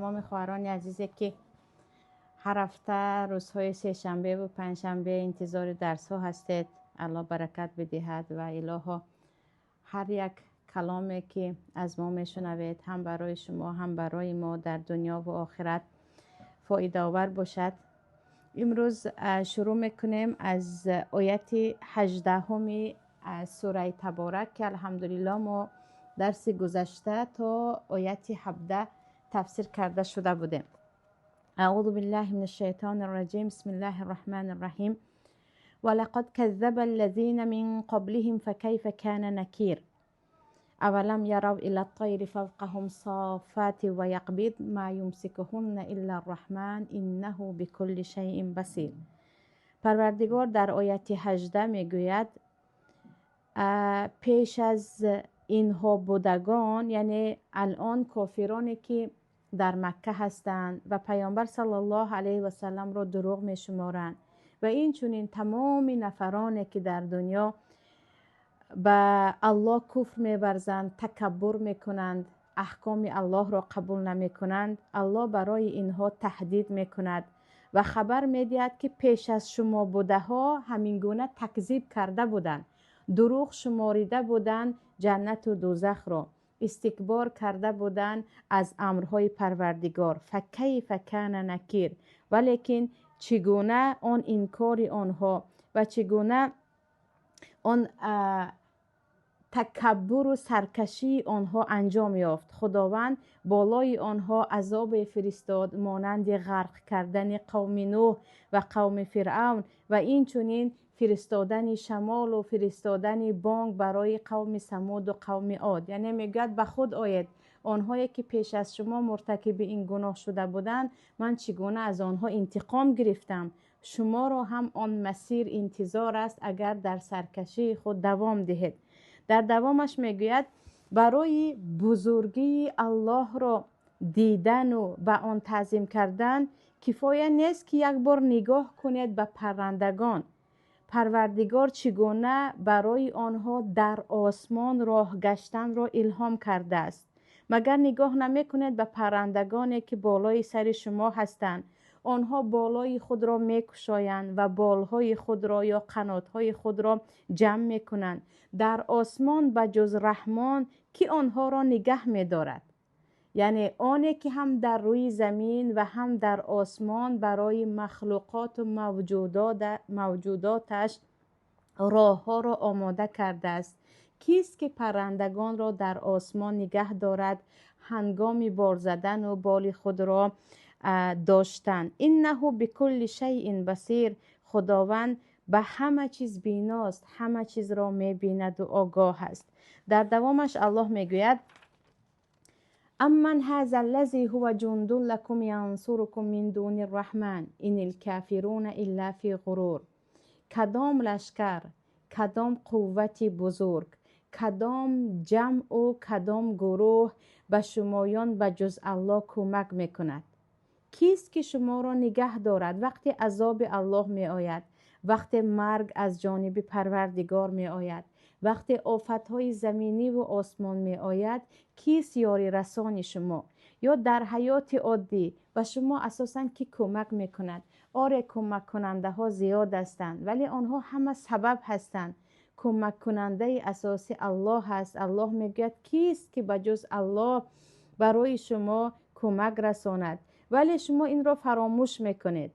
Тамоми хоҳарони азизе, ки ҳар ҳафта рӯзҳои сешанбеву панҷшанбе интизори дарсҳо ҳастед, Аллоҳ баракат бидиҳад ва илоҳо ҳар як каломе, ки аз мо мешунавед, ҳам барои шумо, ҳам барои мо дар дунёву охират фоидаовар бошад. Имрӯз шурӯъ мекунем аз ояти 18-уми сураи Таборак, ки алҳамдулилло мо дарси гузашта то ояти 17 тафсир карда шуда будем. Аъузу биллаҳи минаш шайтони раҷим. Бисмиллаҳи рраҳмани рраҳим. Ва лақад каззаба аллазина мин қаблиҳим факайфа кана накир. Авалам ярав ила ттайри фавқаҳум соффати ва яқбид ма юмсикуҳунна илла рраҳман иннаҳу бикулли шайъин басир. Парвардигор дар ояти 18 мегӯяд: пеш аз инҳо будагон, яъне алон кофироне, ки дар Макка ҳастанд ва Паёмбар саллаллоҳу алайҳи васалламро дурӯғ мешуморанд ва инчунин тамоми нафароне, ки дар дунё ба Аллоҳ куфр меварзанд, такаббур мекунанд, аҳкоми Аллоҳро қабул намекунанд, Аллоҳ барои инҳо таҳдид мекунад ва хабар медиҳад, ки пеш аз шумо будаҳо ҳамин гуна такзиб карда буданд, дурӯғ шуморида буданд ҷаннату дӯзахро, истикбор карда буданд аз амрҳои Парвардигор. Факайфа кана накир, валекин чӣ гуна он инкори онҳо ва чӣ гуна он такаббуру саркашии онҳо анҷом ёфт. Худованд болои онҳо азобе фиристод, монанди ғарқ кардани қавми Нӯҳ ва қавми Фиръавн ва инчунин фиристодани шамолу фиристодани бонг барои қавми Самуду қавми Од. Яъне мегӯяд: ба худ оед, онҳое ки пеш аз шумо муртакиби ин гуноҳ шуда буданд, ман чӣ гуна аз онҳо интиқом гирифтам, шуморо ҳам он масир интизор аст, агар дар саркашии худ давом диҳед. Дар давомаш мегӯяд: барои бузургии Аллоҳро дидану ба он таъзим кардан кифоя нест, ки як бор нигоҳ кунед ба паррандагон. Парвардигор чӣ гуна барои онҳо дар осмон роҳ гаштанро илҳом кардааст? Магар нигоҳ намекунед ба паррандагоне, ки болои сари шумо ҳастанд? Онҳо болои худро мекушоянд ва болҳои худро ё қанотҳои худро ҷамъ мекунанд. Дар осмон ба ҷуз Раҳмон ки онҳоро нигаҳ медорад? Яъне оне, ки ҳам дар рӯи замин ва ҳам дар осмон барои махлуқоту мавҷудоташ роҳҳоро омода кардааст. Кист, ки паррандагонро дар осмон нигаҳ дорад ҳангоми бор задану боли худро доштан? Иннаҳу бикулли шайъин басир. Худованд ба ҳама чиз биност, ҳама чизро мебинаду огоҳ аст. Дар давомаш Аллоҳ мегӯяд: амман ҳаза аллази ҳува ҷундун лакум янсурукум мин дуни рраҳман инил кафируна илла фи ғурур. Кадом лашкар, кадом қуввати бузург, кадом ҷамъу кадом гурӯҳ ба шумоён ба ҷуз Аллоҳ кӯмак мекунад? Кист, ки шуморо нигаҳ дорад, вақте азоби Аллоҳ меояд, вақте марг аз ҷониби Парвардигор меояд, вақте офатҳои заминиву осмон меояд? Кист ёрирасони шумо? Ё дар ҳаёти оддӣ ба шумо асосан кӣ кӯмак мекунад? Оре, кӯмаккунандаҳо зиёд ҳастанд, вале онҳо ҳама сабаб ҳастанд. Кӯмаккунандаи асосӣ Аллоҳ аст. Аллоҳ мегӯяд: кист, ки ба ҷуз Аллоҳ барои шумо кӯмак расонад? Вале шумо инро фаромӯш мекунед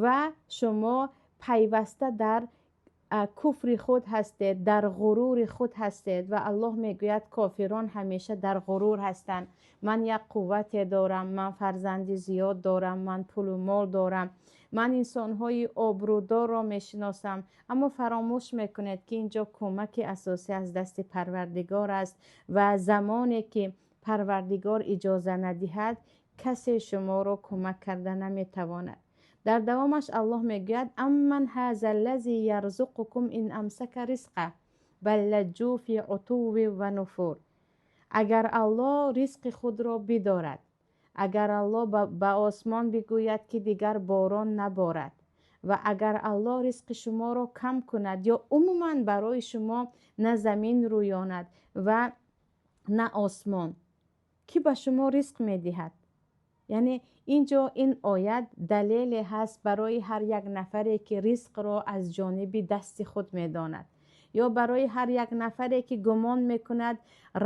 ва шумо пайваста дар куфри худ ҳастед, дар ғурури худ ҳастед. Ва Аллоҳ мегӯяд: кофирон ҳамеша дар ғурур ҳастанд. Ман як қуввате дорам, ман фарзанди зиёд дорам, ман пулу мол дорам, ман инсонҳои обрӯдорро мешиносам. Аммо фаромӯш мекунед, ки инҷо кӯмаки асосӣ аз дасти Парвардигор аст ва замоне ки Парвардигор иҷоза надиҳад, касе шуморо кӯмак карда наметавонад. Дар давомаш Аллоҳ мегӯяд: амман ҳаза аллази ярзуқукум ин амсака ризқа бал лаҷҷу фи утувви ва нуфур. Агар Аллоҳ ризқи худро бидорад, агар Аллоҳ ба осмон бигӯяд, ки дигар борон наборад, ва агар Аллоҳ ризқи шуморо кам кунад ё умуман барои шумо на замин рӯёнад ва на осмон, кӣ ба шумо ризқ медиҳад? Яъне инҷо ин оят далеле ҳаст барои ҳар як нафаре, ки ризқро аз ҷониби дасти худ медонад, ё барои ҳар як нафаре, ки гумон мекунад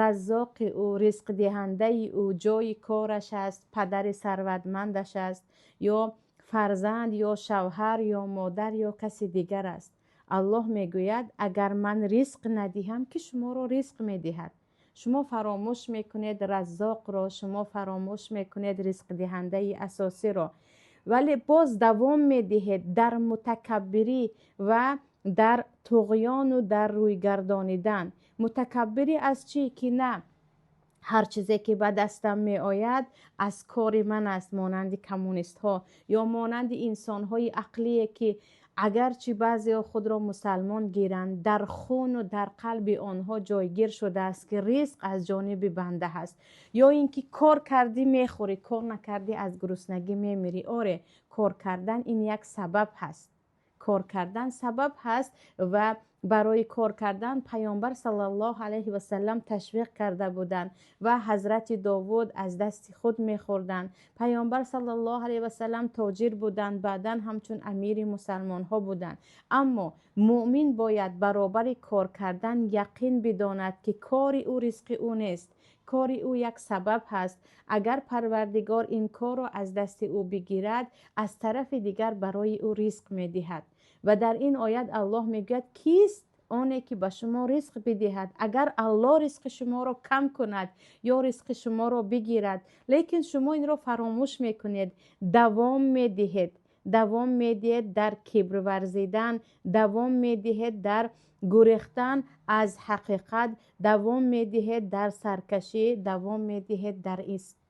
раззоқи ӯ, ризқдиҳандаи ӯ ҷойи кораш аст, падари сарватмандаш аст, ё фарзанд, ё шавҳар, ё модар, ё каси дигар аст. Аллоҳ мегӯяд: агар ман ризқ надиҳам, ки шуморо ризқ медиҳад? Шумо фаромӯш мекунед раззоқро, шумо фаромӯш мекунед ризқдиҳандаи асосиро, вале боз давом медиҳед дар мутакаббирӣ ва дар туғёну дар рӯйгардонидан. Мутакаббирӣ аз чӣ? Ки на ҳар чизе ки ба дастам меояд аз кори ман аст, монанди коммунистҳо ё монанди инсонҳои ақлие, ки агарчи баъзеҳо худро мусалмон гиранд, дар хуну дар қалби онҳо ҷойгир шудааст, ки ризқ аз ҷониби банда ҳаст, ё ин ки кор кардӣ мехӯрӣ, кор накардӣ аз гуруснагӣ мемирӣ. Оре, кор кардан ин як сабаб ҳаст, кор кардан сабаб ҳаст ва барои кор кардан Паёмбар саллаллоҳу алайҳи васаллам ташвиқ карда буданд ва ҳазрати Довуд аз дасти худ мехӯрданд. Паёмбар саллаллоҳу алайҳи васаллам тоҷир буданд, баъдан ҳамчун амири мусалмонҳо буданд. Аммо муъмин бояд баробари кор кардан яқин бидонад, ки кори ӯ ризқи ӯ нест, кори ӯ як сабаб ҳаст. Агар Парвардигор ин корро аз дасти ӯ бигирад, аз тарафи дигар барои ӯ ризқ медиҳад. Ва дар ин оят Аллоҳ мегӯяд: кист оне ки ба шумо ризқ бидиҳад? Агар Аллоҳ ризқи шуморо кам кунад ё ризқи шуморо бигирад, лекин шумо инро фаромӯш мекунед, давом медиҳед, давом медиҳед дар кибр варзидан, давом медиҳед дар гурехтан аз ҳақиқат, давом медиҳед дар саркашӣ, давом медиҳед дар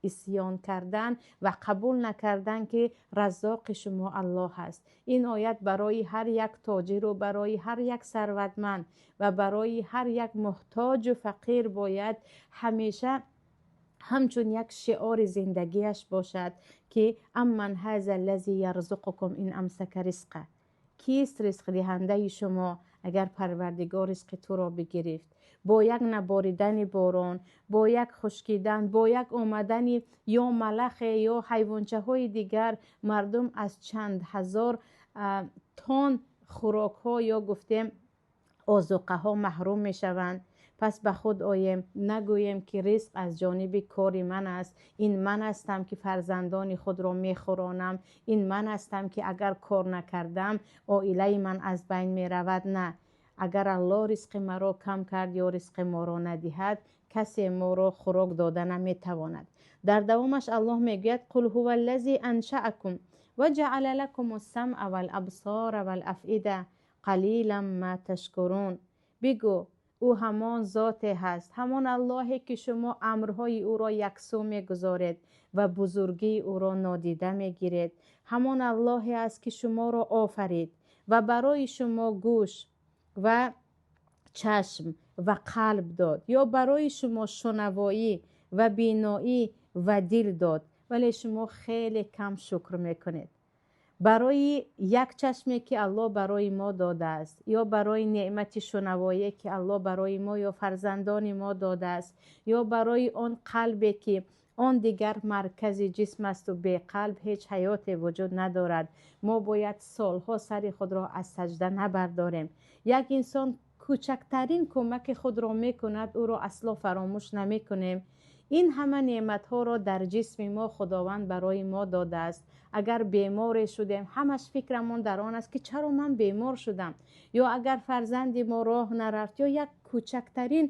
исён кардан ва қабул накардан, ки раззоқи шумо Аллоҳ аст. Ин оят барои ҳар як тоҷиру барои ҳар як сарватманд ва барои ҳар як муҳтоҷу фақир бояд ҳамеша ҳамчун як шиори зиндагиаш бошад, ки амман ҳаза аллази ярзуқукум ин амсака ризқа, кист ризқдиҳандаи шумо агар Парвардигор ризқи туро бигирифт? Бо як наборидани борон, бо як хушкидан, бо як омадани ё малахе ё ҳайвончаҳои дигар мардум аз чанд ҳазор тон хӯрокҳо ё гуфтем озуқаҳо маҳрум мешаванд. Пас ба худ оем, нагӯем, ки ризқ аз ҷониби кори ман аст, ин ман ҳастам, ки фарзандони худро мехӯронам, ин ман ҳастам, ки агар кор накардам, оилаи ман аз байн меравад. На, агар Аллоҳ ризқи маро кам кард ё ризқи моро надиҳад, касе моро хӯрок дода наметавонад. Дар давомаш Аллоҳ мегӯяд: қул ҳува аллази аншаакум ва ҷаъала лакум ассамъа валабсора валафъида қалилан ма ташкурун. Бигӯ, ӯ ҳамон зоте ҳаст, ҳамон Аллоҳе, ки шумо амрҳои ӯро яксӯ мегузоред ва бузургии ӯро нодида мегиред. Ҳамон Аллоҳе аст, ки шуморо офарид ва барои шумо гӯш ва чашм ва қалб дод, ё барои шумо шунавоӣ ва биноӣ ва дил дод, вале шумо хеле кам шукр мекунед. Барои як чашме, ки Аллоҳ барои мо додааст, ё барои неъмати шунавоие, ки Аллоҳ барои мо ё фарзандони мо додааст, ё барои он қалбе, ки он дигар маркази ҷисм асту беқалб ҳеҷ ҳаёте вуҷуд надорад, мо бояд солҳо сари худро аз саҷда набардорем. Як инсон кӯчактарин кӯмаки худро мекунад, ӯро асло фаромӯш намекунем. Ин ҳама неъматҳоро дар ҷисми мо Худованд барои мо додааст. Агар беморе шудем, ҳамаш фикрамон дар он аст, ки чаро ман бемор шудам, ё агар фарзанди мо роҳ нарафт, ё як кӯчактарин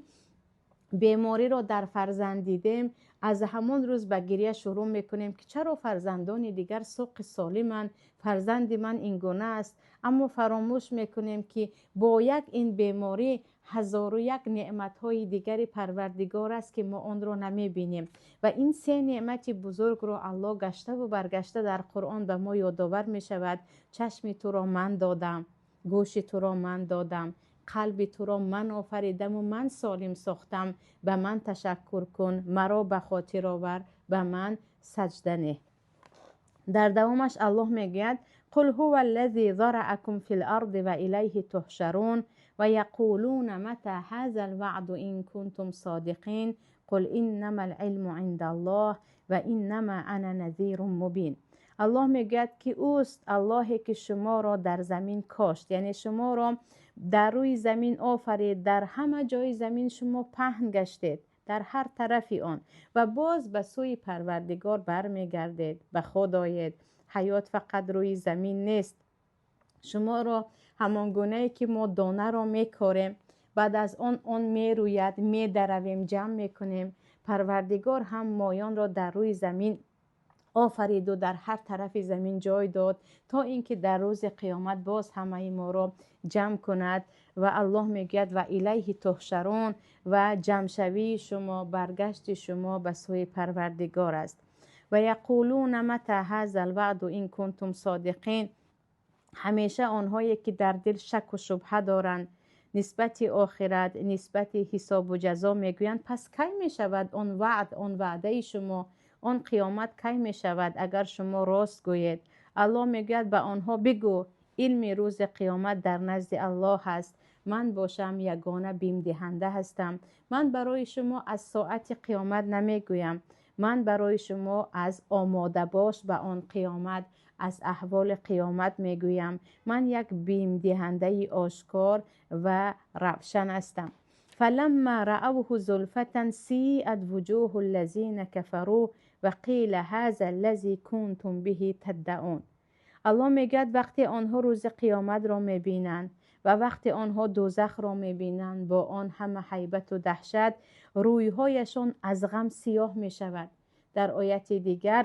бемориро дар фарзанд дидем, аз ҳамон рӯз ба гиря шурӯъ мекунем, ки чаро фарзандони дигар соқи солиманд, фарзанди ман ин гуна аст. Аммо фаромӯш мекунем, ки бо як ин беморӣ ҳазору як неъматҳои дигари Парвардигор аст, ки мо онро намебинем. Ва ин се неъмати бузургро Аллоҳ гаштаву баргашта дар Қуръон ба мо ёдовар мешавад: чашми туро ман додам, гӯши туро ман додам, қалби туро ман офаридаму ман солим сохтам, ба ман ташаккур кун, маро ба хотир овар, ба ман саҷда неҳ. Дар давомаш Аллоҳ мегӯяд: қул ҳува аллази зараакум фи ларди ва илайҳи туҳшарун ва яқулуна мата ҳаза алваъду ин кунтум содиқин, қул иннама алилму инда Аллоҳ ва иннама ана назирун мубин. Аллоҳ мегӯяд, ки ӯст Аллоҳе, ки шуморо дар замин кошт, яъне шуморо дар рӯи замин офарид, дар ҳама ҷои замин шумо паҳн гаштед, дар ҳар тарафи он, ва боз ба сӯи Парвардигор бармегардед, ба худ оед. Ҳаёт фақат рӯи замин нест. Шуморо ҳамон гунае ки мо донаро мекорем, баъд аз он мерӯяд, медаравем, ҷамъ мекунем. Парвардигор ҳам моёнро дар рӯи замин офариду дар ҳар тарафи замин ҷой дод, то ин ки дар рӯзи қиёмат боз ҳамаи моро ҷамъ кунад. Ва Аллоҳ мегӯяд: ва илайҳи туҳшарун, ва ҷамъшавии шумо, баргашти шумо ба сӯи Парвардигор аст. Ва яқулуна мата ҳазал ваъду ин кунтум содиқин. Ҳамеша онҳое ки дар дил шаку шубҳа доранд нисбати охират, нисбати ҳисобу ҷазо, мегӯянд: пас кай мешавад он ваъд, он ваъдаи шумо, он қиёмат кай мешавад, агар шумо рост гӯед? Аллоҳ мегӯяд: ба онҳо бигӯ, илми рӯзи қиёмат дар назди Аллоҳ аст. Ман бошам ягона бимдиҳанда ҳастам. Ман барои шумо аз соати қиёмат намегӯям. Ман барои шумо аз омодабош ба он қиёмат, аз аҳволи қиёмат мегӯям. Ман як бимдиҳандаи ошкор ва равшан ҳастам. فلما رأوه زلفة سيئت وجوه الذين كفروا وقيل هذا الذي كنتم به تدعون. Аллоҳ мегӯяд, вақте онҳо рӯзи қиёматро мебинанд ва вақте онҳо дӯзахро мебинанд бо он ҳама ҳайбату даҳшат, рӯйҳояшон аз ғам сиёҳ мешавад. Дар ояти дигар: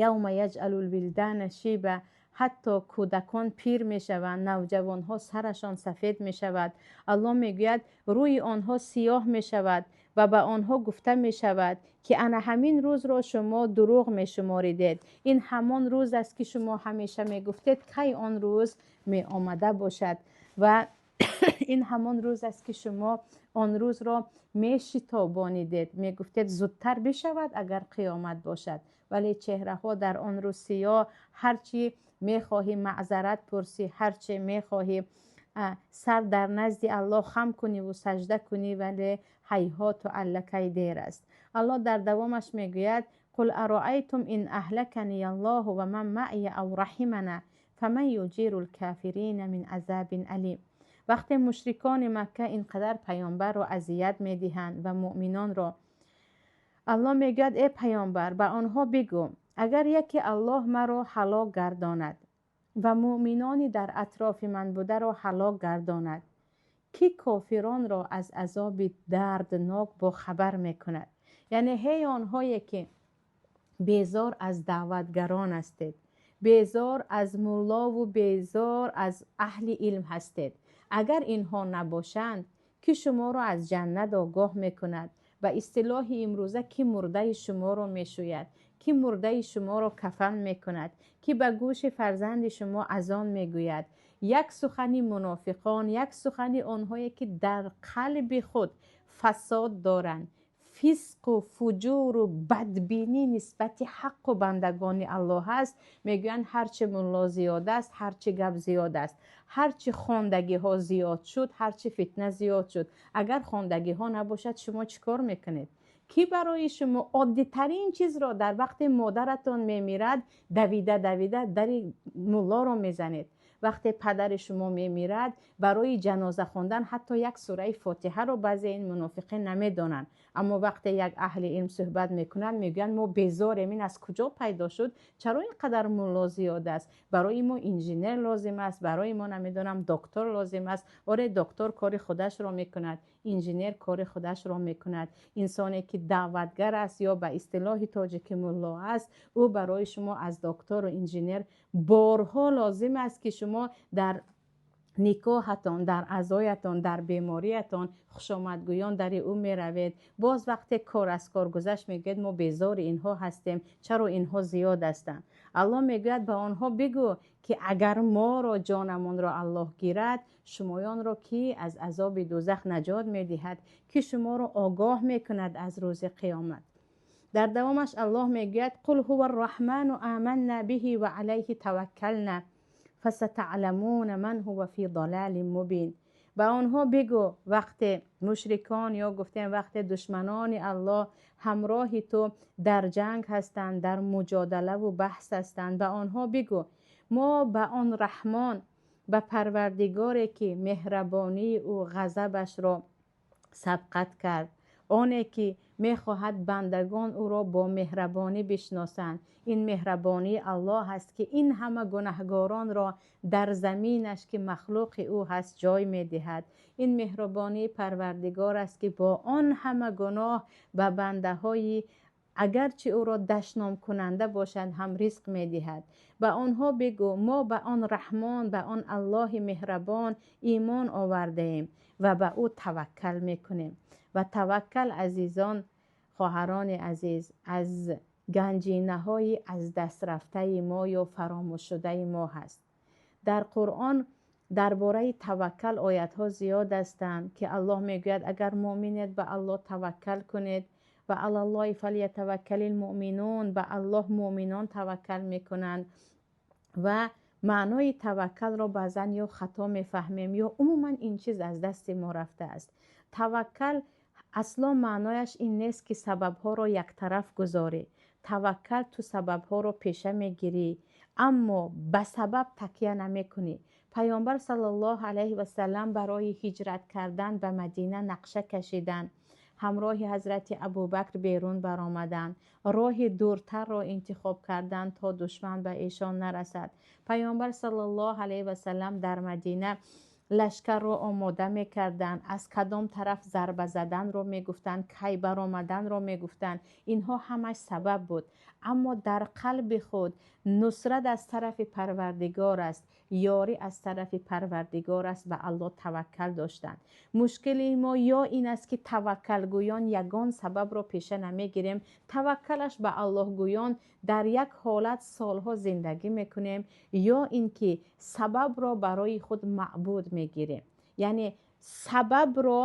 یوم یجعل الولدان شیبا، ҳатто кӯдакон пир мешаванд, навҷавонҳо сарашон сафед мешавад. Аллоҳ мегӯяд, рӯи онҳо сиёҳ мешавад ва ба онҳо гуфта мешавад, ки ана ҳамин рӯзро шумо дурӯғ мешуморидед. Ин ҳамон рӯз аст, ки шумо ҳамеша мегуфтед, кай он рӯз меомада бошад, ва ин ҳамон рӯз аст, ки шумо он рӯзро мешитобонидед, мегуфтед, зудтар бишавад, агар қиёмат бошад. Вале чеҳраҳо дар он рӯз сиёҳ. Ҳарчи мехоҳӣ маъзарат пурсӣ, ҳарчи мехоҳӣ сар дар назди Аллоҳ хам куниву сажда кунӣ, вале ҳайҳоту аллакай дер аст. Аллоҳ дар давомаш мегӯяд: қул ароайтум ин аҳлакани аллоҳу ва ман маъия ав раҳимана фаман юҷиру лкофирина мин азабин алим. Вақте мушрикони Макка ин қадар паёмбарро азият медиҳанд ва муъминонро, Аллоҳ мегӯяд: э паёмбар, ба онҳо бигӯ, агар яке Аллоҳ маро ҳалок гардонад ва муъминони дар атрофи ман бударо ҳалок гардонад, кӣ кофиронро аз азоби дарднок бохабар мекунад? Яъне ҳей онҳое ки безор аз даъватгарон ҳастед, безор аз муллову безор аз аҳли илм ҳастед, агар инҳо набошанд, кӣ шуморо аз ҷаннат огоҳ мекунад? Ба истилоҳи имрӯза, кӣ мурдаи шуморо мешӯяд, кӣ мурдаи шуморо кафан мекунад, кӣ ба гӯши фарзанди шумо азон мегӯяд? Як сухани мунофиқон, як сухани онҳое ки дар қалби худ фасод доранд, фисқу фуҷуру бадбинӣ нисбати ҳаққу бандагони Аллоҳ аст, мегӯянд: ҳарчи мулло зиёд аст, ҳарчи гап зиёд аст, ҳарчи хондагиҳо зиёд шуд, ҳарчи фитна зиёд шуд. Агар хондагиҳо набошад, шумо чӣ кор мекунед? Кӣ барои шумо оддитарин чизро, дар вақте модаратон мемирад, давида давида дари муллоро мезанед? Вақте падари шумо мемирад, барои ҷаноза хондан ҳатто як сураи Фотиҳаро баъзе ин мунофиқин намедонанд. Аммо вақте як аҳли илм суҳбат мекунанд, мегӯянд: мо безорем, ин аз куҷо пайдо шуд, чаро ин қадар мулло зиёд аст? Барои мо инженер лозим аст, барои мо, намедонам, доктор лозим аст. Оре, доктор кори худашро мекунад, инженер кори худашро мекунад. Инсоне ки даъватгар аст ё ба истилоҳи тоҷики мулло аст, ӯ барои шумо аз доктору инженер борҳо лозим аст, ки шумо дар никоҳатон, дар азоятон, дар бемориятон хушомадгӯён дари ӯ меравед. Боз вақте кор аз кор гузашт, мегӯяд: мо безори инҳо ҳастем, чаро инҳо зиёд ҳастанд? Аллоҳ мегӯяд: ба онҳо бигӯ, ки агар моро, ҷонамонро Аллоҳ гирад, шумоёнро кӣ аз азоби дӯзах наҷот медиҳад, кӣ шуморо огоҳ мекунад аз рӯзи қиёмат? Дар давомаш Аллоҳ мегӯяд: қул ҳува рраҳману аманна биҳи ва алайҳи таваккална фасатаъламуна ман ҳува фи далалин мубин. Ба онҳо бигӯ вақте мушрикон ё гуфтем вақте душманони Аллоҳ ҳамроҳи ту дар ҷанг ҳастанд, дар муҷодалаву баҳс ҳастанд, ба онҳо бигӯ мо ба он Раҳмон, ба Парвардигоре ки меҳрабонии ӯ ғазабашро сабқат кард, оне ки мехоҳад бандагон ӯро бо меҳрабонӣ бишносанд. Ин меҳрабонии Аллоҳ аст ки ин ҳама гунаҳгоронро дар заминаш ки махлуқи ӯ ҳаст ҷой медиҳад. Ин меҳрубонии Парвардигор аст ки бо он ҳама гуноҳ ба бандаҳои агарчи ӯро дашномкунанда бошанд ҳам ризқ медиҳад. Ба онҳо бигӯ мо ба он Раҳмон, ба он Аллоҳи меҳрабон имон овардаем ва ба ӯ таваккал мекунем. Ва таваккал, азизон, хоҳарони азиз, аз ганҷинаҳои аз даст рафтаи мо ё фаромӯшшудаи мо ҳаст. Дар Қуръон дар бораи таваккал оятҳо зиёд ҳастанд ки Аллоҳ мегӯяд агар муъминед ба Аллоҳ таваккал кунед ва алаллоҳи фалятаваккалил муъминун, ба Аллоҳ муъминон таваккал мекунанд. Ва маънои таваккалро баъзан ё хато мефаҳмем ё умуман ин чиз аз дасти мо рафтааст. Таваккал асло маънояш ин нест ки сабабҳоро яктараф гузорӣ. Таваккал ту сабабҳоро пеша мегирӣ, аммо ба сабаб такя намекунӣ. Паёмбар саллаллоҳу алайҳи васаллам барои ҳиҷрат кардан ба Мадина нақша кашиданд. Ҳамроҳи ҳазрати Абубакр берун баромаданд, роҳи дуртарро интихоб карданд то душман ба эшон нарасад. Паёмбар саллаллоҳу алайҳи васаллам дар Мадина лашкарро омода мекарданд, аз кадом тараф зарба заданро мегуфтанд, кай баромаданро мегуфтанд. Инҳо ҳамаш сабаб буд, аммо дар қалби худ нусрат аз тарафи Парвардигор аст, ёрӣ аз тарафи Парвардигор аст, ба Аллоҳ таваккал доштанд. Мушкили мо ё ин аст ки таваккалгӯён ягон сабабро пеша намегирем, таваккалаш ба Аллоҳгӯён дар як ҳолат солҳо зиндагӣ мекунем, ё ин ки сабабро барои худ маъбуд мегирем. Яъне сабабро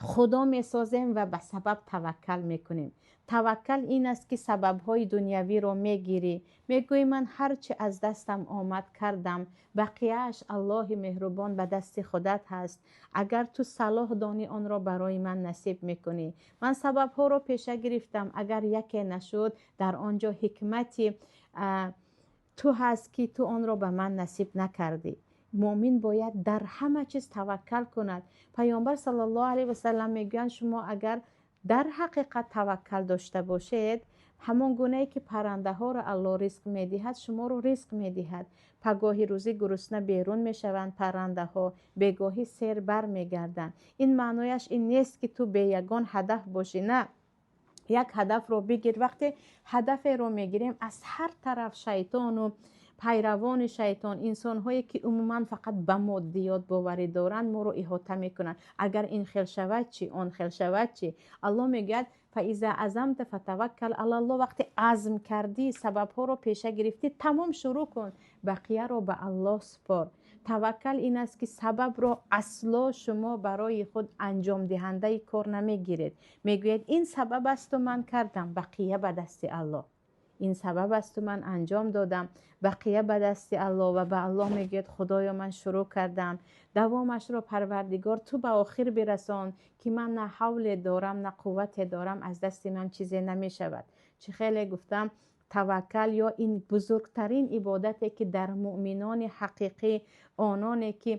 худо месозем ва ба сабаб таваккал мекунем. Таваккал ин аст ки сабабҳои дунявиро мегирӣ, мегӯӣ ман ҳарчи аз дастам омад кардам, бақияаш Аллоҳи меҳрубон ба дасти худат ҳаст. Агар ту салоҳ донӣ онро барои ман насиб мекунӣ. Ман сабабҳоро пеша гирифтам, агар яке нашуд дар он ҷо ҳикмати ту ҳаст ки ту онро ба ман насиб накардӣ. Муъмин бояд дар ҳама чиз таваккал кунад. Паёмбар саллаллоҳу алайҳи васаллам мегӯянд шумо агар дар ҳақиқат таваккал дошта бошед, ҳамон гунае ки паррандаҳоро Аллоҳ ризқ медиҳад, шуморо ризқ медиҳад. Пагоҳи рӯзӣ гурусна берун мешаванд паррандаҳо, бегоҳӣ сер бар мегарданд. Ин маънояш ин нест ки ту бе ягон ҳадаф бошӣ, на. Як ҳадафро бигир. Вақте ҳадаферо мегирем, аз ҳар тараф шайтону пайравони шайтон, инсонҳое ки умуман фақат ба моддиёт боварӣ доранд, моро иҳота мекунанд. Агар ин хел шавад чӣ, он хел шавад чӣ? Аллоҳ мегӯяд фаиза азамта фатаваккал алаллоҳ. Вақте азм кардӣ, сабабҳоро пеша гирифтӣ, тамом шурӯъ кун, бақияро ба Аллоҳ супор. Таваккал ин аст ки сабабро асло шумо барои худ анҷомдиҳандаи кор намегиред. Мегӯед ин сабаб асту ман кардам, бақия ба дасти Аллоҳ. Ин сабаб асту ман анҷом додам, бақия ба дасти Аллоҳ. Ва ба Аллоҳ мегӯяд худоё ман шурӯъ кардам, давомашро Парвардигор ту ба охир бирасон ки ман на ҳавле дорам, на қуввате дорам, аз дасти ман чизе намешавад. Чӣ хеле гуфтам, таваккал ё ин бузургтарин ибодате ки дар муъминони ҳақиқӣ, ононе ки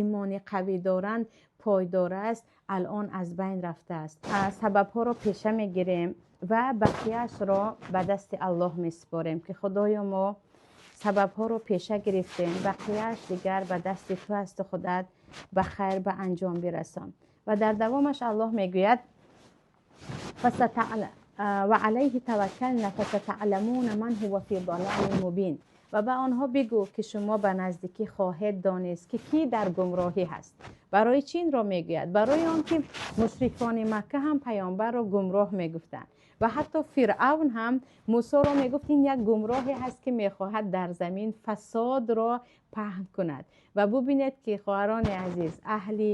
имони қавӣ доранд, пойдор аст, алон аз байн рафтааст. Сабабҳоро пеша мегирем ва бақияашро ба дасти Аллоҳ месупорем ки худоё мо сабабҳоро пеша гирифтем, бақияаш дигар ба дасти ту асту худат ба хайр ба анҷом бирасон. Ва дар давомаш Аллоҳ мегӯяд ва алайҳи таваккална фасатаъламуна ман ҳува фи далалин мубин. Ва ба онҳо бигӯ ки шумо ба наздикӣ хоҳед донист ки кӣ дар гумроҳӣ ҳаст. Барои чӣ инро мегӯяд? Барои он ки мушрикони Макка ҳам паёмбарро гумроҳ мегуфтанд ва ҳатто Фиръавн ҳам Мусоро мегуфт ин як гумроҳе ҳаст ки мехоҳад дар замин фасодро паҳн кунад. Ва бубинед ки хоҳарони азиз, аҳли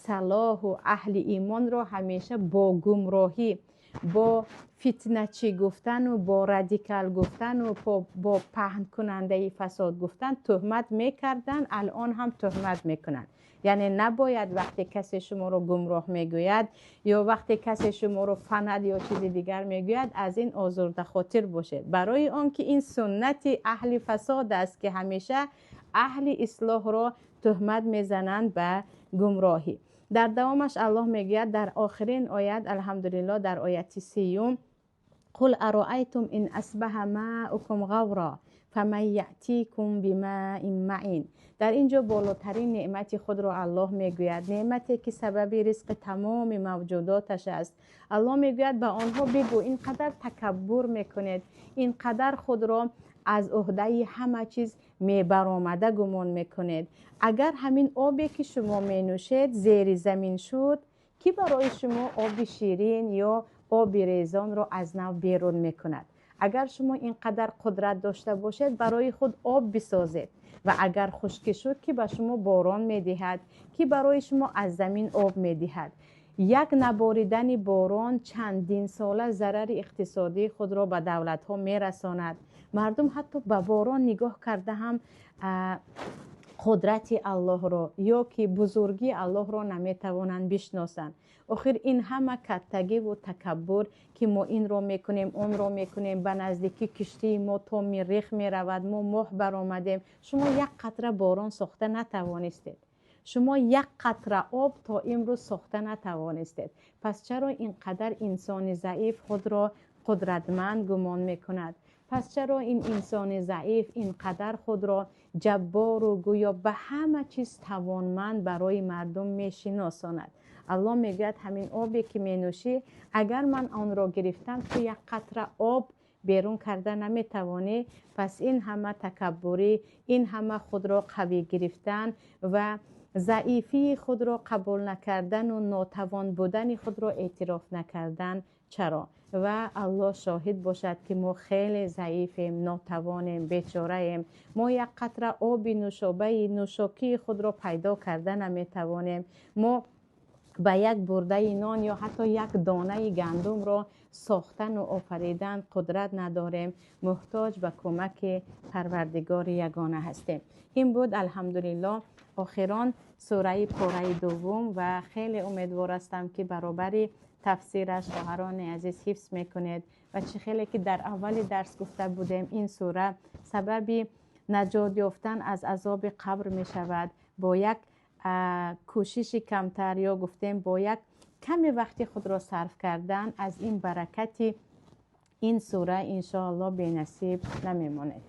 салоҳу аҳли имонро ҳамеша бо гумроҳӣ, Бо фитначӣ гуфтану бо радикал гуфтану бо паҳнкунандаи фасод гуфтан туҳмат мекарданд, алон ҳам туҳмат мекунанд. Яъне набояд вақте касе шуморо гумроҳ мегӯяд ё вақте касе шуморо фанат ё чизи дигар мегӯяд, аз ин озурда хотир бошед, барои он ки ин суннати аҳли фасод аст, ки ҳамеша аҳли ислоҳро туҳмат мезананд ба гумроҳӣ. Дар давомаш Аллоҳ мегӯяд, дар охирин оят, алҳамдулиллоҳ, дар ояти 30: قل أرأيتم إن أصبح ماؤكم غورا فمن يأتيكم بماء معين. Дар ин ҷо болотарин неъмати худро Аллоҳ мегӯяд, неъмате ки сабаби ризқи тамоми мавҷудоташ аст. Аллоҳ мегӯяд: ба онҳо бигӯ, ин қадар такаббур мекунед, ин қадар худро аз уҳдаи ҳама чиз мебаромада гумон мекунед, агар ҳамин обе ки шумо менӯшед зери замин шуд, ки барои шумо оби ширин ё оби резонро аз нав берун мекунад? Агар шумо ин қадар қудрат дошта бошед, барои худ об бисозед. Ва агар хушкӣ шуд, ки ба шумо борон медиҳад, ки барои шумо аз замин об медиҳад? Як наборидани борон чандин сола зарари иқтисодии худро ба давлатҳо мерасонад. Мардум ҳатто ба борон нигоҳ карда ҳам қудрати Аллоҳро ё ки бузургии Аллоҳро наметавонанд бишносанд. Охир ин ҳама каттагиву такаббур, ки мо инро мекунем, онро мекунем, ба наздикӣ киштии мо то Миррих меравад, мо моҳ баромадем, шумо як қатра борон сохта натавонистед, шумо як қатра об то имрӯз сохта натавонистед. Пас чаро ин қадар инсони заиф худро қудратманд гумон мекунад? Пас чаро ин инсони заиф ин қадар худро ҷаббору гӯё ба ҳама чиз тавонманд барои мардум мешиносонад? Аллоҳ мегӯяд: ҳамин обе ки менӯшӣ, агар ман онро гирифтам, ту як қатра об берун карда наметавонӣ. Пас ин ҳама такаббурӣ, ин ҳама худро қавӣ гирифтан ва заифии худро қабул накардану нотавон будани худро эътироф накардан чаро? Ва Аллоҳ шоҳид бошад, ки мо хеле заифем, нотавонем, бечораем. Мо як қатра оби нӯшобаи нӯшокии худро пайдо карда наметавонем. Мо ба як бурдаи нон ё ҳатто як донаи гандумро сохтану офаридан қудрат надорем, муҳтоҷ ба кӯмаки Парвардигори ягона ҳастем. Ин буд, алҳамдулиллоҳ, охирон сураи пораи дуввум ва хеле умедвор ҳастам, ки баробари тафсираш хоҳарони азиз ҳифз мекунед. Ва чӣ хеле ки дар аввали дарс гуфта будем, ин сура сабаби наҷот ёфтан аз азоби қабр мешавад. Бо як кӯшиши камтар ё гуфтем бо як каме вақти худро сарф кардан аз ин баракати ин сура иншоаллоҳ бенасиб намемонед.